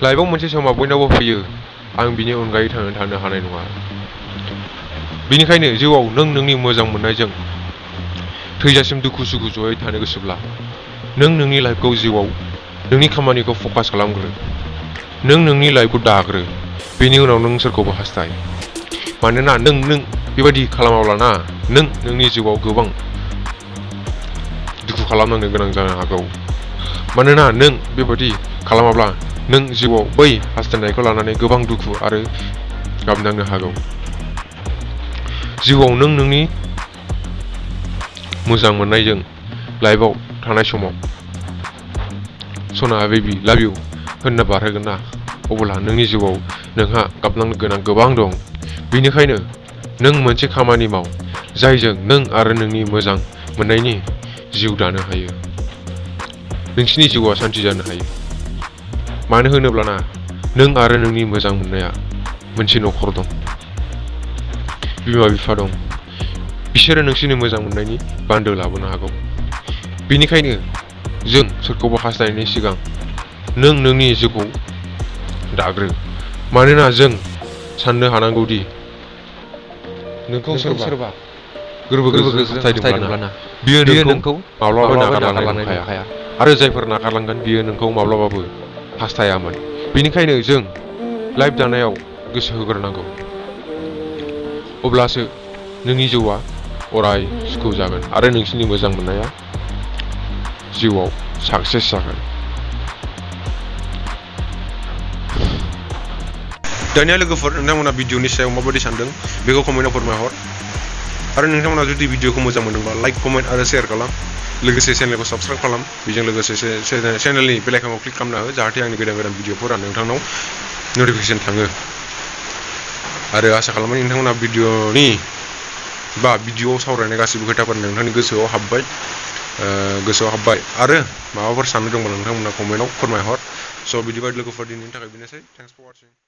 लाइफआव मोनसे समाव बयनावबो फैयो आं बिनि अनगायै थांनानै थानो हानाय नङा बेनिखायनो जिउआव नों नोंनि मोजां मोननायजों थैजासिम दुखु सुखु जयै थानो गोसोब्ला नों नोंनि लाइफखौ जिउआव नोंनि खामानिखौ फकास खालामग्रो नों नोंनि लाइफखौ दाग्रो बेनि उनाव नों सोरखौबो हास्थाय मानोना नों बेबायदि खालामाब्लाना नों नोंनि जिउआव गोबां दुखु खालामनांनो गोनां जानो हागौ मानोना नों बेबायदि खालामाब्ला नों जिउआव बै हास्थायनायखौ लानानै गोबां दुखु आरो गाबनांनो हागौ जिउआव नों नोंनि मोजां मोननायजों लाइफआव थानाय समाव सना बेबी लाभ इउ होनना बारहोगोन ना अब्ला नोंनि जिउआव नोंहा गाबनांनो गोनां गोबां दं बेनिखायनो नों मोनसे खामानि माव जायजों नों आरो नोंनि मोजां मोननायनि जिउ दानो हायो नोंसिनि जिउआ सान्थि जानो हायो मानो होनोब्लाना नों आरो नोंनि मोजां मोननाया मोनसे न'खर दं बिमा बिफा दं बिसोरो नोंसिनि मोजां मोननायनि बान्दो लाबोनो हागौ बेनिखायनो जों सोरखौबा हास्थायनायनि सिगां नों नोंनि जिउखौ दाग्रो मानोना जों साननो हानांगौदि नोंखौ सोरबा गोरबो गोरबोजों हास्थायदोंब्लाना बियो नोंखौ माब्लाबाबो नागारलांनाय नंखाया आरो जायफोर नागारलांगोन बियो नोंखौ माब्लाबाबो हास्थायामोन बेनिखायनो जों लाइफ दानायाव गोसो होग्रोनांगौ अब्लासो नोंनि जिउआ अराय सुखु जागोन आरो नोंसिनि मोजां मोननाया जिउआव साक्सेस जागोन दानिया लोगोफोर नोंथांमोना भिडिअनि सायाव माबायदि सानदों बेखौ कमेन्टआव फोरमायहर आरो नोंथांमोना जुदि भिडिअखौ मोजां मोनदोंब्ला लाइक कमेन्ट आरो शेयार खालाम लोगोसे चेनेलखौ साबस्क्राइब खालाम बेजों लोगोसे चेनेलनि बेल आइकनखौ क्लिक खालामना हो जाहाथे आंनि गोदान गोदान भिडिअफोरा नोंथांनाव नटिफिकेसन थाङो आरो आसा खालामो नोंथांमोना भिडिअनि बा भिडिअआव सावरायनाय गासिबो खोथाफोर नोंथांनि गोसोआव हाबबाय आरो माबाफोर साननो दंब्ला नोंथांमोना कमेन्टआव फोरमायहर स' बिदिबा लोगोफोर दिनैनि थाखाय बेनोसै थेंक्स फर वाचिं